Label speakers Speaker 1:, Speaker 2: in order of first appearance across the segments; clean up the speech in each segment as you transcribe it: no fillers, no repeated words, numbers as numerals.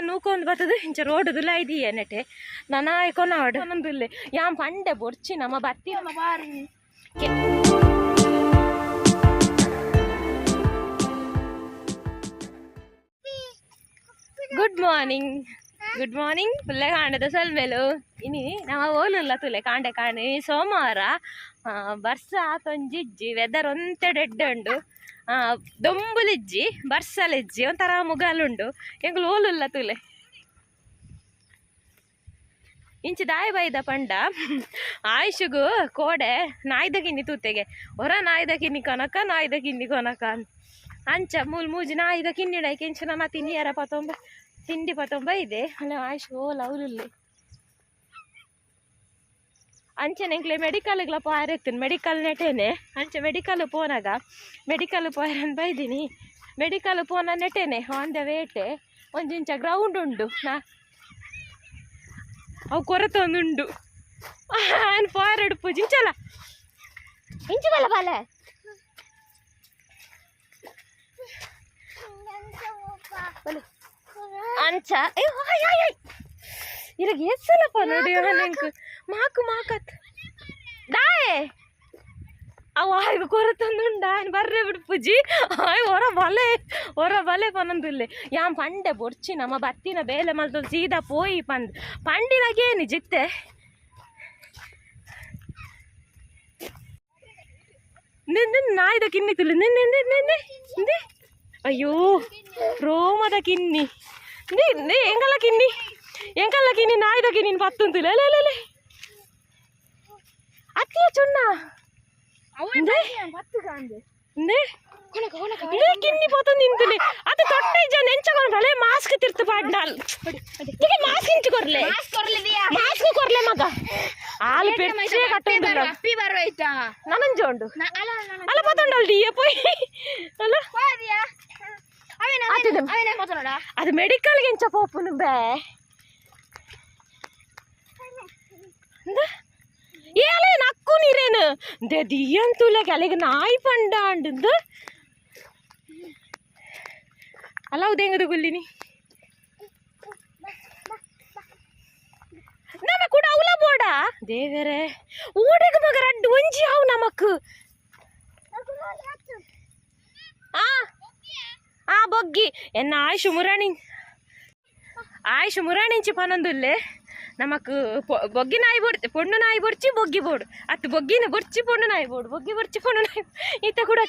Speaker 1: ನೂಕೊಂದು ಬತ್ತದು ಇಂಚ ರೋಡ್ ದುಲ ಇದೀಯ ನೆಟೆ ನನ ಕೊನಾಡ್ ಒಂದೊಂದುಲ್ಲೆ ಯಾನ್ ಪಂಡೆ ಬೊರ್ಚಿ ನಮ್ಮ ಬತ್ತಿ
Speaker 2: ಬಾರಿ.
Speaker 1: ಗುಡ್ ಮಾರ್ನಿಂಗ್, ಗುಡ್ ಮಾರ್ನಿಂಗ್ ಪುಲ್ಲೆ ಕಾಂಡದ ಸೊಲ್ಮೆಲು. ಇನಿ ನಮ್ಮ ಓಲುಲ್ಲ ತುಲೆ ಕಾಂಡೆ ಕಾಣೆ ಸೋಮವಾರ. ಬರ್ಸ ಆತೊಂಜಿಜ್ಜಿ, ವೆದರ್ ಒಂತೆ ಡೆಡ್ ಉಂಡು. ದೊಂಬುಲಿಜ್ಜಿ, ಬರ್ಸಲಿಜ್ಜಿ, ಒಂಥರ ಮುಗಲುಂಡು. ಎಂಕುಲು ಓಲುಲ್ಲ ತುಲೆ. ಇಂಚಿ ದಾಯ ಬೈದ ಪಂಡ ಆಯುಷಗು ಕೋಡೆ ನಾಯ್ದ ಕಿನ್ನಿ ತೂತೆಗೆ ಹೊರ ನಾಯ್ದ ಕಿನ್ನಿ ಕೊನಕ, ನಾಯ್ದ ಕಿನ್ನಿ ಕೊನಕ ಅಂಚ ಮೂಲ್ ಮೂಜಿ ನಾಯ್ದ ಕಿನ್ನಿಡ ಕೆಂಚ ನನ್ನ ತಿನ್ನಿಯರ ಪತೊಂಬ ತಿಂಡಿ ಪತೊಂಬ ಇದೆ ಅಲ್ಲ. ಆಯುಷ್ ಓಲ ಅವಲುಲ್ಲೆ ಅಂಚನೆ ಎಂಕ್ಲೆ ಮೆಡಿಕಲ್ಗ್ಲ ಪೋಯರ್ ಮೆಡಿಕಲ್ ನೆಟೇನೆ. ಅಂಚೆ ಮೆಡಿಕಲ್ ಪೋನಾಗ ಮೆಡಿಕಲ್ ಪೋಯರ್ ಬೈದಿನಿ. ಮೆಡಿಕಲ್ ಪೋನ ನೆಟೇನೆ ಆನ್ the ವೇಟೆ ಒಂಜಿಂಚ ಗ್ರೌಂಡ್ ಉಂಡು. ನಾ ಅವು ಕೊರತೆ ಒಂದುಂಡು. ಆನ್ ಪೋಯರ್ ಪೂಜಿ ಇಂಚಲ ಇಂಚ ಬಲ್ಲ ಬಾಲೆ ಅಂಚ. ಇರಗ ಎಸ್ಸಲಪ್ಪ ನೋಡಿ ನೆಂಕ್ ಮಾಕು ಮಾಕತ್ ದಾಯೆ ಅವ ಆಯ್ಗ ಕೊರತೊಂದುಂಡ. ఆయన ಬರ್ರೆ ಬಿಡ್ಪುಜಿ. ಆಯ್ ಹೊರ ಬಲೆ ಹೊರ ಬಲೆ ಪನೊಂದುಲ್ಲೆ. ಯಾನ್ ಪಂಡೆ ಬೊರ್ಚಿ ನಮ್ಮ ಬತ್ತಿನ ಬೇಲೆ ಮಲ್ತೊಂದು ಸೀದಾ ಪೋಯಿ ಪಂದ್ ಪಂಡಿನಾಗೇನಿ ಜಿತ್ತೆ ನಿನ್ನೆ ನಾಯ್ದ ಕಿನ್ನಿ ತುಲು ನಿನ್ನೆ ನಿನ್ನೆ ನಿನ್ನೆ. ಅಯ್ಯೋ ರೋಮದ ಕಿನ್ನಿ ನೇ ಎಂಗಲ್ಲ ಕಿನ್ನಿ, ಎಂಕಲ್ಲ ಕಿನ್ನಿ, ನಾಯ್ದ ಕಿನ್ನಿ ಪತ್ತುಂತುಲೆ. ಲೇ ಲೇ ಅತ್ತಿಯ ಚುಣ್ಣ ಕಿನ್ನಿ ಪತ್ತೊಂದು ನಿಂತುಲೆ. ಅದು ತೊಟ್ಟೆ ಜನ ಎಂಚ ಬಳೆ ಮಾಸ್ಕ್ ತಿರ್ತು ಪಾಡ್ನಾಲ್. ಮಾಸ್ಕ್ ಇಂಚು ಕೊರ್ಲೆ, ಮಾಸ್ಕ್ ಕೊರ್ಲೆ ಮಗ. ಆಲ್ ಪೆರ್ಚೆ ಕಟ್ಟೊಂದುಲ್ಲ. ನನಂಜ ಉಂಡು ಅಲ್ಲ ಪತ್ತೊಂಡಲ್ ದಿಯ ಪೋಯ್ ಅಲ್ಲ. ಅದು ಮೆಡಿಕಲ್ಗೆ ಎಂಚ ಪೋಪುನು ಬೇ ಏಲೆ ನಕ್ಕು ನೀರೇನು ದಿಯಂತುಲೆಗೆ ಅಲ್ಲಿಗೆ ನಾಯಿ ಪಂಡ ಅಂಡು ಅಲ್ಲ. ಉದೆಂಗದು ಗುಲ್ಲಿನಿ ನಮ್ಮ ಕೂಡ ಅವಲ ಬೋಡ ದೇವರೇ ಓಡೆಗ ಮಗ ರಡ್ಡು ಒಂಜಿ ಅವು ನಮಕ್. ಆ ಆ ಬೊಗ್ಗಿ ಎನ್ನ ಆಯುಷ್ ಮುರಾಣಿ, ಆಯುಷ್ ಮುರಾಣಿಂಚಿ ಪನೊಂದುಲ್ಲೆ. ನಮಕ್ ಬೊಗ್ಗಿ ನಾಯಿ ಬೋಡ್, ಪೊಣ್ಣು ನಾಯಿ ಬೊರ್ಚಿ ಬೊಗ್ಗಿ ಬೋಡು ಅತ್ತು ಬೊಗ್ಗಿನ ಬೊರ್ಚಿ ಪೊಣ್ಣು ನಾಯಿ ಬೋಡು, ಬೊಗ್ಗಿ ಬೊರ್ಚಿ ಪೊಣ್ಣು ನಾಯಿ ಈತ ಕೂಡ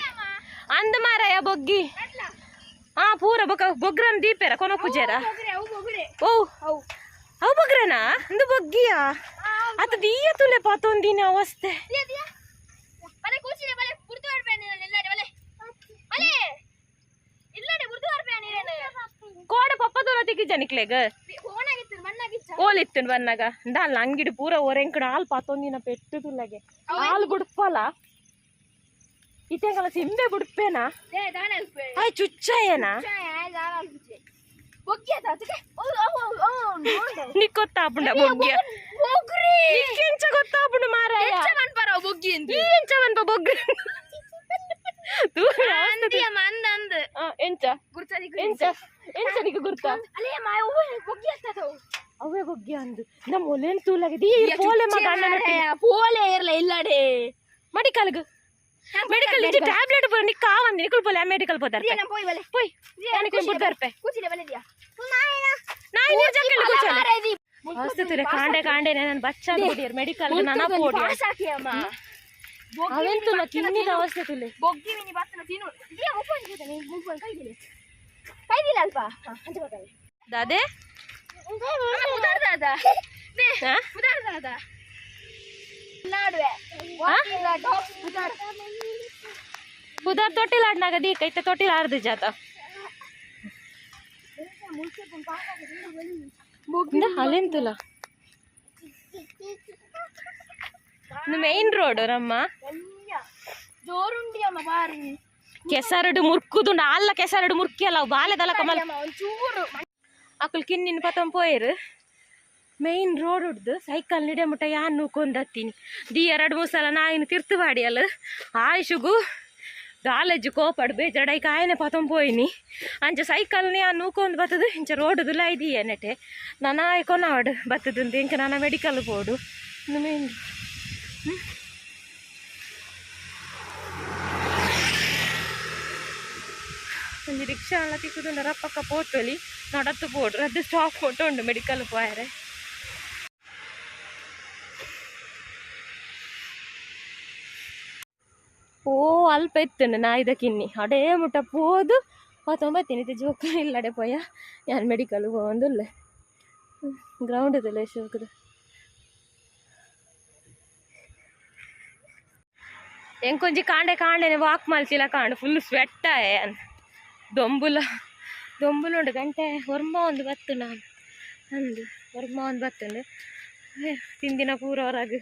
Speaker 1: ಅಂದ ಮಾರಾಯ ಬೊಗ್ಗಿ. ಆ ಪೂರ ಬೊಕ ಬೊಗ್ರನ್ ದೀಪೇರ ಕೊನ ಪೂಜೆರ. ಓ ಅವು ಬೊಗ್ರನಾ ಅಂದು ಬೊಗ್ಗಿಯಾ ಅತ್ತು ದೀಯ ತುಲೆ ಪಾತೊಂದಿನ ಅವಸ್ಥೆ. ಕೋಡೆ ಪಪ್ಪದೋಲ ತಿಕ್ಕಿ ಜನಿಕ್ಲೆಗ್ ಓಲಿತ್ತು ಬನ್ನಾಗ ದಾಲ್ ಅಂಗಿಡಿ ಪೂರ ಒರೆಂಕಡ ಹಾಲು ಪಾತೊಂದಿನ ಪೆಟ್ಟು ತುಲ್ಲಗೆ ಹಾಲು ಬುಡ್ಪಲ ಇತ್ತೆಂಗಲ ಸಿಂಬೆ ಬುಡ್ಪೇನಾ ಆಯ್ ಚುಚ್ಚಯ್ಯನಾ ನಿಕ್ ಗೊತ್ತಾಪುಂಡ ಬೊಗ್ಗಿಯ ನಿಕ್ಕೆಂಚ ಗೊತ್ತಾಪುಂಡು ಮಾರಾಯ ಈ ಎಂಚ ಮನ್ಪ ಬೊಗ್ರಿ ಎಂಚ ಎಂಚ ಎಂಚ ನಿಕ್ ಗುರ್ತಾ ಅವೇ ಬೊಗ್ಗಿ ಅಂದು ನಮ್ಮ ಒಲೆನ್ ತೂಲಾಗೆ ದೀ ಪೋಲೆ ಮಗ ಅಣ್ಣನ
Speaker 2: ಪೋಲೆ ಇರ್ಲ ಇಲ್ಲಡೆ.
Speaker 1: ಮೆಡಿಕಲ್ಗ್ ಮೆಡಿಕಲ್ ಇಂಚ ಟ್ಯಾಬ್ಲೆಟ್ ಪೂರ ನಿಕ್ಕ ಆವಂದಿ ನಿಕುಲ್ ಪೋಲೆ ಮೆಡಿಕಲ್ ಪೋದಾರ್ ಪೋಯ್ ಯಾನಿಕ್ ಬುಡ್ದಾರ್ಪೆ ನಾಯಿ ನೀರ್ ಜಕ್ಕಂಡು ಕೂಚಲೆ ಅವಸ್ಥೆ ತುಲೆ ಕಾಂಡೆ ಕಾಂಡೆ ನಾನು ಬಚ್ಚ ಬೋಡಿಯರ್ ಮೆಡಿಕಲ್ ನನ ಪೋಡಿ ಅವೆಂತುಲ್ಲ ಕಿನ್ನಿದ ಅವಸ್ಥೆ ತುಲೆ.
Speaker 2: ಬೊಗ್ಗಿ ಮಿನಿ ಬತ್ತನ ತಿನ್ನು ದಿಯ ಮುಪ್ಪನ್ ಜೊತೆ ಮುಪ್ಪನ್ ಕೈದಿಲೆ ಕೈದಿಲ್ಲ ಅಲ್ಪ ಅಂಚ ಬರ್ತಾರೆ.
Speaker 1: ದಾದೆ
Speaker 2: ಉದಾರ್ ದಾದಾ ಉದಾರ್ ದಾದಾ ನಾಡುವೆ
Speaker 1: ಉದಾರ್ ತೊಟ್ಟಿಲ್ ಆಡ್ನಾಗ ದೀಕ ಇತ್ತ ತೊಟ್ಟಿಲ್ ಆರ್ದು ಜಾತ ಅಲ್ಲೆಂತುಲ ಮೇನ್ ರೋಡ್ ನಮ್ಮ
Speaker 2: ಜೋರುಂಡಿಯಮ್ಮ ಬಾರಿ
Speaker 1: ಕೆಸರಡು ಮುರ್ಕುದುಂಡು ಅಲ್ಲ ಕೆಸರಡು ಮುರ್ಕಿ ಅಲ್ಲ ಬಾಲೆದಲ್ಲ ಕಮಲ್ ಅಕುಲ್ ಕಿನ್ನಿನ ಪತಂ ಪೋಯರು. ಮೇನ್ ರೋಡ್ ಉಡ್ದು ಸೈಕಲ್ ನಿಡೆ ಮುಟ್ಟ ಯಾನ್ ನೂಕೊಂದತ್ತೀನಿ. The ಎರಡು ಮೂರು ಸಲ ನಾಯಿನ ತಿರ್ತು ಬಾಡಿಯಲ್ಲ. ಆಯುಷುಗು ದಾಲೆಜ್ಜು ಕೋಪಡು ಬೇಜಾರು ಕಾಯನೆ ಪತೊಂದು ಪೋಯಿನಿ ಅಂಚ ಸೈಕಲ್ನಿ ಆ ನೂಕೊಂದು ಬತ್ತದು ಇಂಚ ರೋಡುದುಲ ಇದೀಯ ನೆಟೆ ನಾನು ಕೊನವಾಡು ಬತ್ತದು ಇಂಕ ನಾನು ಮೆಡಿಕಲ್ ಪೋಡು ಮೇನ್ ಒಂಜಿ ರಿಕ್ಷಾ ಎಲ್ಲ ತಿಕ್ಕುದುಂಡ ರಪ್ಪಕ್ಕ ಪೋಟೊಲಿ ನಡತ್ತು ಪೋಡು ರದ್ದು ಸ್ಟಾಪ್ ಫೋಟೋ ಉಂಡು ಮೆಡಿಕಲ್ ಪೋಯರೆ ಓ ಅಲ್ಪ ಎತ್ತುಂಡು ನಾಯಿದ ಕಿನ್ನಿ ಅಡೇ ಮುಟ್ಟ ಪೋದು ಪತ್ತೊಂಬತ್ತಿನಿ ಜೋಕು ಇಲ್ಲಡೆ ಪೋಯ ಯಾನ್ ಮೆಡಿಕಲ್ ಪೋವೊಂದುಲ್ಲೆ ಗ್ರೌಂಡ್ ಇದೆಲ್ಲ ಶೋಕುದು ಎಂಕೊಂಜಿ ಕಾಂಡೆ ಕಾಂಡೆನೆ ವಾಕ್ ಮಲ್ತಿಲ್ಲ ಕಾಂಡು ಫುಲ್ ಸ್ವೆಟ್ ಆಯೆ ದೊಂಬುಲ ದೊಂಬುಲು ಉಂಡು ಗಂಟೆ ಒರ್ಮ ಒಂದು ಬತ್ತು ನಾನು ಅಂದು ಒರ್ಮ ಒಂದು ಬತ್ತುಂಡು ತಿಂದಿನ ಪೂರ ಹೊರಗೆ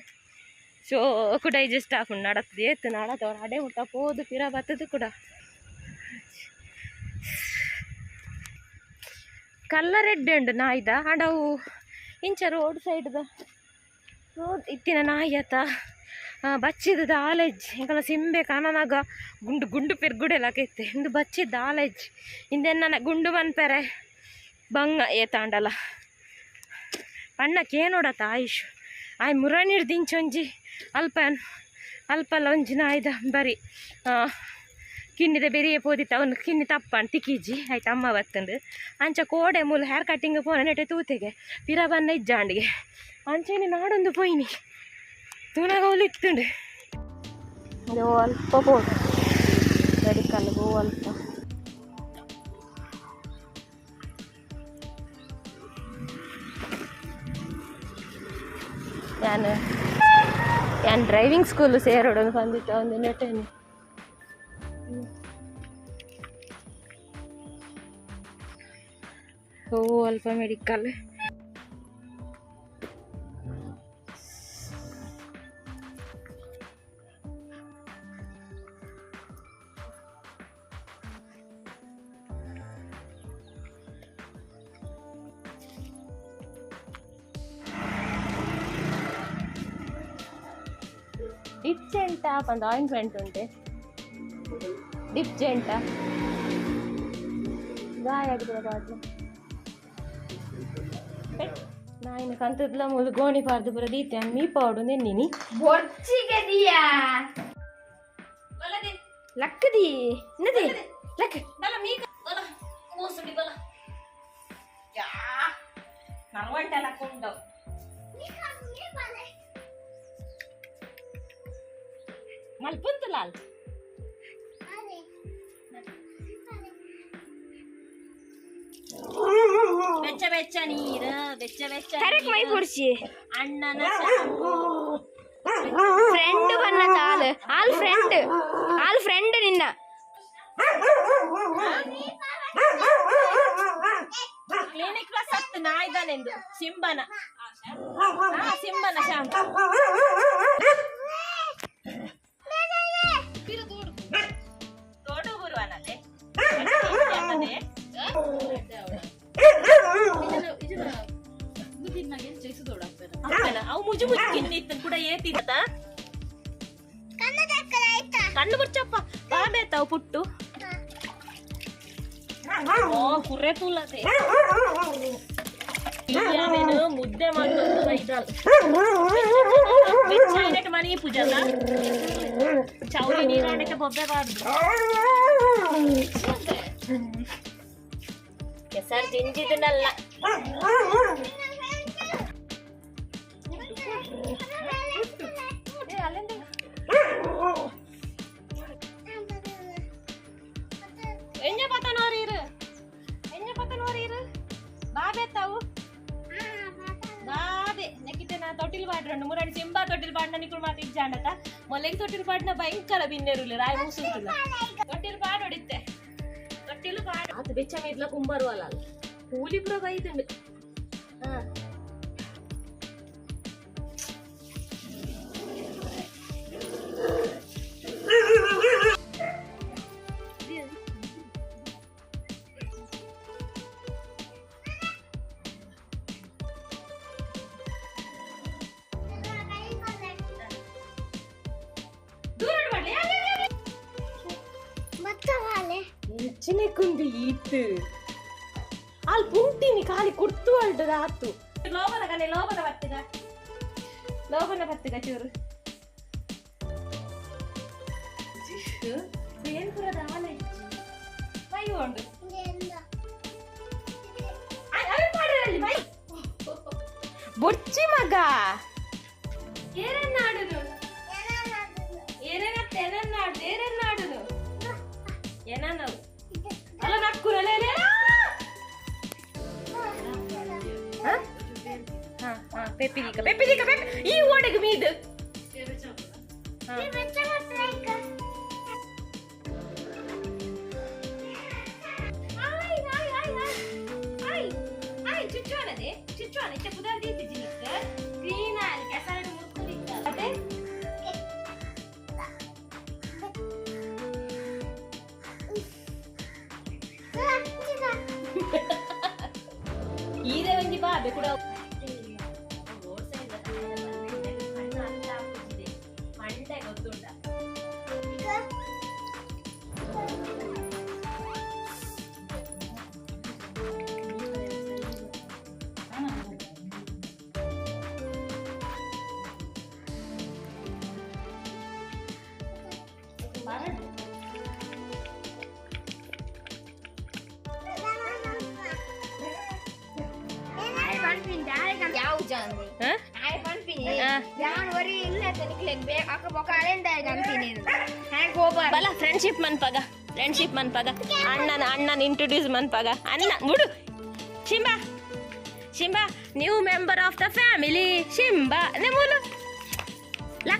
Speaker 1: ಶೋಕು ಡೈಜೆಸ್ಟ್ ಆಪುಂಡು ನಡತ್ತದು ಏತು ನಡತ್ತವ್ರು ಅಡೆ ಮುಟ್ಟ ಪೋದು ಪಿರ ಬತ್ತದು ಕೂಡ ಕಲ್ಲರ್ ಎಡ್ಡೆ ಉಂಡು ನಾಯಿದ ಆಂಡ ಅವು ಇಂಚ ರೋಡ್ ಸೈಡ್ದ ರೋಡ್ ಇತ್ತಿನ ನಾಯಿ ಆತ ಬಚ್ಚಿದ ದಾಲೆಜ್ ಎಂಕಲ ಸಿಂಬೆ ಕಾನನಾಗ ಗುಂಡು ಗುಂಡು ಪೆರ್ಗುಡೆಲಾಕೈತೆ ಇಂದು ಬಚ್ಚಿದ ದಾಲೆಜ್ ಇಂದೆನ್ನ ಗುಂಡು ಮನ್ಪೆರೆ ಬಂಗ ಏತಾಂಡಲ ಪಣ್ಣಕ್ಕೆ ನೋಡತ್ತ ಆಯುಷ್ ಆಯ್ ಮುರಣಿರ್ ದಿಂಚೊಂಜಿ ಅಲ್ಪ ಅಲ್ಪಲ್ಲ ಒಂಜಿ ನಾಯ್ದ ಬರಿ ಕಿನ್ನಿದ ಬೆರಿಯೆ ಪೋದಿತ್ತ ಅವನು ಕಿನ್ನಿ ತಪ್ಪನ್ ತಿಕ್ಕಿಜ್ಜಿ ಆಯ್ತು ಅಮ್ಮ ಬತ್ತಂದು ಅಂಚ ಕೋಡೆ ಮೂಲ ಹೇರ್ ಕಟ್ಟಿಂಗ್ ಪೋನ ನೆಟೆ ತೂತೆಗೆ ಪಿರ ಬನ್ನ ಇಜ್ಜಾಂಡಿಗೆ ಅಂಚೆನೆ ನಾಡೊಂದು ಪೋಯಿನಿ ತೂನಾಗ ಇತ್ತುಂಡು ಅದು ಅಲ್ಪ ಪೋಡು ಮೆಡಿಕಲ್ ಅಲ್ಪ ನಾನು ನಾನು ಡ್ರೈವಿಂಗ್ ಸ್ಕೂಲ್ ಸೇರೋಡು ಬಂದಿತ್ತು ಒಂದು ನೆಟೇನೆ ಓ ಅಲ್ಪ ಮೆಡಿಕಲ್ ಡಿಪ್ಜೆಂಟ ಒಂದು ಆಯಿಂಟ್ಮೆಂಟ್ ಉಂಟೆ ಡಿಪ್ಜೆಂಟ ಗಾಯ ಆಗಿದೆ ಬಾಟ್ಲು ನಾಯಿನ ಕಂತದ್ಲ ಮೂಲು ಗೋಣಿ ಪಾರ್ದು ಪೂರ ದೀತೆ ಮೀ ಪಾವಡು ನೆನ್ನಿನಿ
Speaker 2: ಬೊರ್ಚಿಗೆ ದಿಯಾ ಲಕ್ಕದಿ ನದಿ ಲಕ್
Speaker 1: ಬಲ ಮೀ ಬಲ ಮೋಸಡಿ ಬಲ ಯಾ ನರವಂಟೆ ಲಕ್ಕೊಂಡ ಮಲ್ಪುಂತು ಲಾಲ್ ಬೆಚ್ಚ ಬೆಚ್ಚ ನೀರು ಬೆಚ್ಚ ಬೆಚ್ಚ
Speaker 2: ಕರೆಕ್ಟ್ ಮೈ ಪುಡ್ಸಿ
Speaker 1: ಅಣ್ಣನ
Speaker 2: ಫ್ರೆಂಡ್ ಬನ್ನ ಚಾಲು ಆಲ್ ಫ್ರೆಂಡ್ ಆಲ್ ಫ್ರೆಂಡ್ ನಿನ್ನ
Speaker 1: ಕ್ಲಿನಿಕ್ ಪ್ಲಸ್ ಹತ್ತು ನಾಯ್ದಾನೆಂದು ಸಿಂಬನ ಸಿಂಬನ ಶಾಂಪು ತೋಡು ಗುರುವನದೆ ಅವು ಮುಜು ಮುಜು ಕಿನ್ನಿ ಕೂಡ ಏತಿತ್ತ ಕಣ್ಣು ಮುಚ್ಚಪ್ಪ ಬಾಬೇತಾವು ಪುಟ್ಟು ಓ ಕುರ್ರೆ ತೂಲತೆ ಮುದ್ದೆ ಮಾಡ್ಕೊಂಡು ಮನಿ ಪೂಜಲ್ಲ ಚೌಲಿ ನೀರಾಡಕ್ಕೆ ಬೊಬ್ಬೆ ಬಾರ್ದು ಕೆಸರು ಜಿಂಜಿದನಲ್ಲ ಎಂಜ ಪತನೋರಿರು ಎಂಜ ಪತನೋರಿರು ಬಾಬೆ ತಾವು ಬಾಬೆ ನೆಕ್ಕಿತ್ತೆ ನಾ ತೊಟ್ಟಿಲ್ ಪಾಡ್ರಂಡು ಮುರಾಡಿ ಸಿಂಬಾ ತೊಟ್ಟಿಲ್ ಪಾಡ್ನ ನಿಕುಳು ಮಾತು ಇಜ್ಜಾಂಡತ ಮೊಲೆಗ್ ತೊಟ್ಟಿಲ್ ಪಾಡ್ನ ಭಯಂಕರ ಬಿನ್ನೆರುಲ್ಲ ರಾಯ್ ಮೂಸುಂಟುಲ್ಲ ತೊಟ್ಟಿಲ್ ಪಾಡೊಡಿತ್ತೆ ತೊಟ್ಟಿಲು ಪಾಡು ಆತ ಬೆಚ್ಚ ಮೀದ್ಲ ಕುಂಬರು ಅಲ್ಲ ಕೂಲಿ ಪೂರ ಬೈದುಂಡು ಹಾ ದೂರ ಮಾಡ್ಲಿ. ಎಂಚಿನೆ ಕುಂದು ಈತ್ ಅಲ್ ಪುಂಟಿನಿ ಖಾಲಿ ಕುರ್ತು ಅಲ್ಟದ ಆತು ಲೋಬನ ಕನೆ ಲೋಬನ ಬತ್ತಿಗ ಲೋಬನ ಬತ್ತಿಗ ಚೂರು ಏನ್ ಪುರದ ಆಲೆ ಮೈ ಉಂಡು ಬೊಚ್ಚಿ ಮಗ ಏರನ್ನಾಡುನು ಏರೇನತ್ತೆ ಏನನ್ನಾಡು ಏರನ್ನಾಡುನು ಏನನ್ನವು ಅಲ್ಲ ನಕ್ಕುರಲೇ. ಹಾ ಹಾ ಪೆಪ್ಪಿದೀಕ ಪೆಪ್ಪಿದೀಕ ಪೆಪ್ಪಿ ಈ ಓಡೆಗೆ ಮೀದು. ಚುಚ್ಚುವನದೆ ಚುಚ್ಚುವನ ಇತ್ತೆ ಪುದರ್ ದೀತಿಜಿನಿಕ್ ಕ್ಲೀನ್ ಆಗಿ ಕೆಸರಡು ಮುರ್ಕುದಿತ್ತ ಅದೇ. ಈರೆ ಒಂಜಿ ಬಾಬೆ ಕೂಡ ರೋಡ್ ಸೈಡ್ ಕಣ್ಣು ಅಲ್ಲ ಹಾಕುತ್ತಿದೆ ಮಂಡೆ ಗೊತ್ತುಂಟ. ಬಲ ಫ್ರೆಂಡ್ಶಿಪ್ ಮನ್ಪಗ ಫ್ರೆಂಡ್ಶಿಪ್ ಮನ್ಪಗ ಅಣ್ಣನ ಅಣ್ಣನ ಇಂಟ್ರೊಡ್ಯೂಸ್ ಮನ್ಪಗ ಅಣ್ಣ ಬಿಡು. Simba Simba new member of the family Simba ನಿಮ್ಮೂಲು ಲಾ.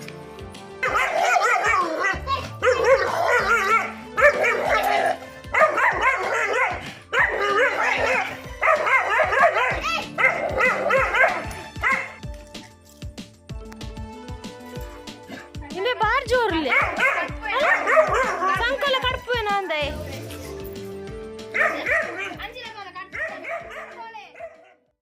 Speaker 1: ಇಂಬೆ ಬಾರ್ ಜೋರ್ಲೆ.